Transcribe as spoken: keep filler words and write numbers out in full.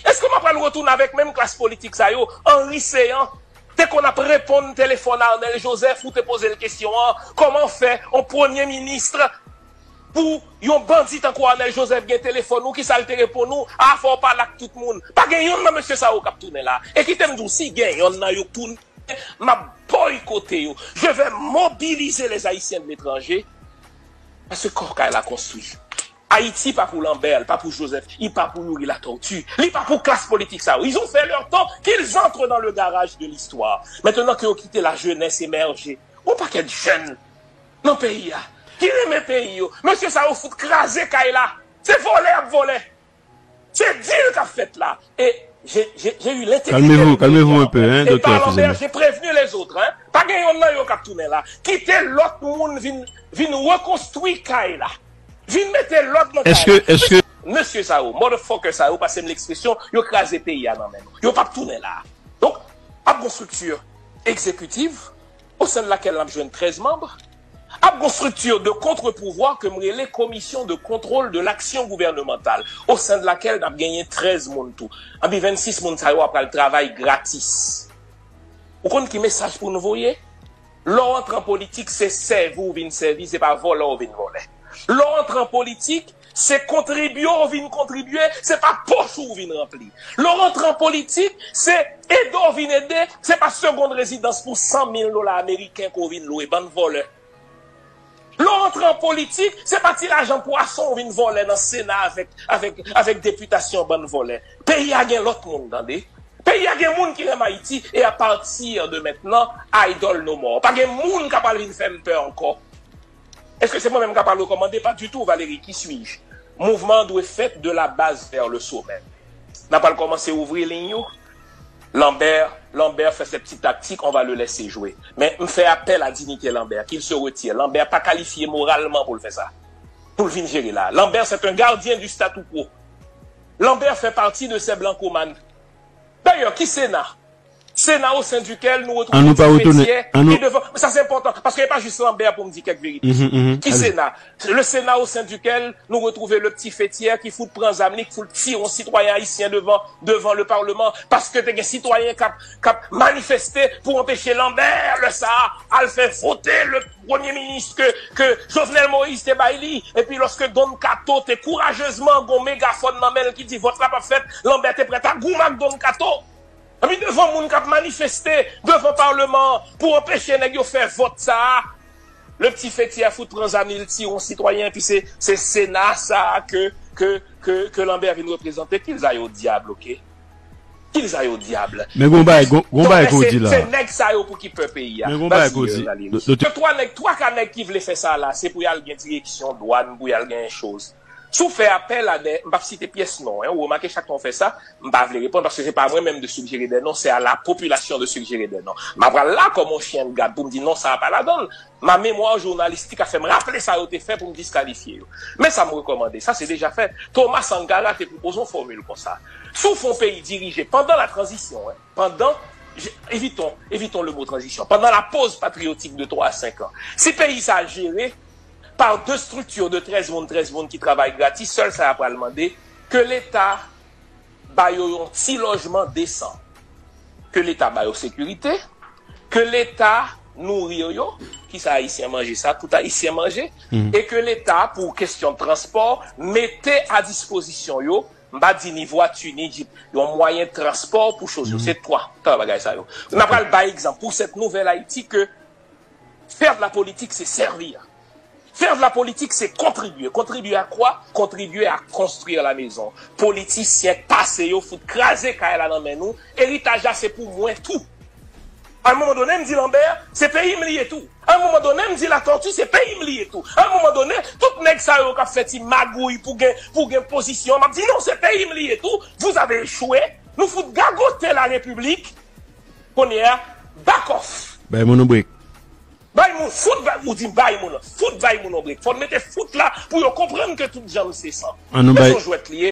Èske m ap pral retounen avèk menm klas politik sa yo? Henri Céant te konn ap reponn telefòn Arnel Joseph, ou te poze l kesyon an, kòman fè yon premye minis pou yon bandi tankou Arnel Joseph gen telefòn ou, kisa l te reponn ou? A, fò w pale ak tout moun. Pa gen yonn nan mesye sa yo k ap tounen la. E kite m di w, si gen yonn nan yo k tounen, m ap boykote yo. Je vais mobiliser les Haïtiens de l'étranger. Paske kò kay la konstwi. Ayiti pa pou Lambert, li pa pou Joseph, li pa pou Youri Latortue, li pa pou klas politik sa yo. Ils ont fait leur temps, qu'ils entrent dans le garage de l'histoire. Maintenant que yo kite la jeunesse émerger, yon pakèt jèn nan peyi a, ki renmen peyi yo. Mesye sa yo fout kraze kay la. Se vòlè y ap vòlè. Se dil k ap fèt la. E j'ai j'ai j'ai eu l'intégrité de Calmez-vous, calmez-vous un peu, hein, docteur, excusez-moi. J'ai prévenu les autres, hein. Pa gen yonn nan yo k ap tounen la. Kite lòt moun vin vin rekonstwi kay la. Vin mete lòd nan kay la. Est-ce que, est-ce que Mesye sa yo, motherfucker sa yo, pase m lekspresyon, yo kraze peyi a nan men nou. Yo p ap tounen la. Donk, ap gon strikti egzekitiv, au sein de laquelle n ap jwenn trèz manm, ap gon strikti de contre-pouvoir ke m rele commission de contrôle de l'action gouvernementale, au sein de laquelle n ap genyen trèz moun tou. Anpi vennsis moun sa yo ap pral travay gratis. Ou konn ki mesaj pou nou voye? Lè w antre an politik, se sèvi w vin sèvi, se pa vòlè w vin vòlè. Lè w antre an politik, se kontribye w vin kontribye, se pa poch ou vin ranpli. Lè w antre an politik, se ede w vin ede, se pa segond rezidans pou san mil dola ameriken ke w vin lwe, bann vòlè. Lè w antre an politik, se pa ti lajan pwason w vin vòlè nan Sena avèk, avèk, avèk depitasyon, bann vòlè. Peyi a gen lòt moun, tande. Peyi a gen moun ki renmen Ayiti, et à partir de maintenant, idol no more. Pa gen moun k ap al vin fè m pè ankò. Èske se mwen menm k ap al rekòmande? Pas du tout, Valérie, qui suis-je? Mouvman an dwe fèt de la base vers le sommet. N ap al kòmanse ouvri liy yo. Lambert, Lambert fait ses petites tactiques, on va le laisser jouer. Men m fè apèl à dignité Lambert, qu'il se retire. Lambert pa kalifye moralman pou l fè sa. Pou l vin jere la. Lambert, c'est un gardien du statu quo. Lambert fait partie de ces blancomanes. D'ailleurs, ki Sena? Sena au sein duquel nous retrouvons Ti Fetière ki devan. Sa se enpòtan, paske e pa jis Lambert pou m di kèk verite. Ki Sena? Le Sénat au sein duquel nous retrouvons le Ti Fetière ki fout pran zam li, ki fout tire yon sitwayen ayisyen devan, devan le Parlement, paske te gen sitwayen k ap, k ap manifeste pou anpeche Lambert lè sa a al fè vote le premye minis ke, ke Jovenel Moïse te bay li. Epi lòske Don Kato te kourajezman gon megafòn nan men l ki di vòt la p ap fèt, Lambert te prèt a goumen ak Don Kato. Epi devan moun k ap manifeste devan palman an pou anpeche nèg yo fè vòt sa a, le Ti Fetière fout pran zam li, l tire yon sitwayen, epi se, se Sena sa a ke, ke, ke, ke Lambert vin reprezante. Qu'ils aillent au diable, ok? Qu'ils aillent au diable. Men gon bagay, gon, gon bagay ke w di la. Se nèg sa yo pou ki pè peyi a. Men gon bagay ke w di. Gen twa nèg, twa ka nèg ki vle fè sa la, se pou y al gen direksyon dwàn, pou y al gen choz. Si w fè apèl a de, m p ap site pyès non, en, ou remake chak tan w fè sa, m pa vle reponn, paske se pa mwen menm de suggérer des noms, c'est à la population de suggérer des noms. M ap pral la kòm yon chyen de gad pou m di non, sa a pa ladan l. Ma mémoire journalistique a fè m raple sa yo te fè pou m diskalifye yo. Men sa m rekòmande, sa se deja fèt. Thomas Sankara te pwopoze yon fòmil konsa. Si w fè yon peyi dirije pandan la tranzisyon, en, pandan, je- évitons, évitons le mot transition, pendant la pause patriotique de twa a senk an, si peyi sa a jere par de strikti de trèz moun, trèz moun ki travay gratis, sèl sa y ap pral mande, ke Leta ba yo yon ti lojman desan, ke Leta ba yo sekirite, ke Leta nouri yo, kisa Ayisyen manje sa, tout Ayisyen manje, e ke Leta, pou kesyon transpò, mete a dispozisyon yo, m pa di ni vwati, ni jip, yon mwayen transpò pou choz yo. Se twa, twa bagay sa yo. N ap pral bay egzanp pou cette nouvelle Haïti que faire de la politique, c'est servir. Faire de la politique, c'est contribuer. Contribuer à quoi? Contribuer à construire la maison. Politisyen k pase yo fout kraze kay la nan men nou. Eritaj la se pou mwen tou. A yon moman done, m di Lambert, se peyi m li ye tou. A yon moman done, m di Latortue, se peyi m li ye tou. A yon moman done, tout nèg sa yo k ap fè ti magouy pou gen, pou gen pozisyon, m ap di non, se peyi m li ye tou. Vous avez échoué. Nou fout gagote la République. Kounye a, back off. Bay moun yon brek. Bay moun, fout bay, ou di bay moun, fout bay moun yon brek. Fò n mete fout la pou yo konprann ke tout janm se san. An nou bay, se yon jwèt li ye.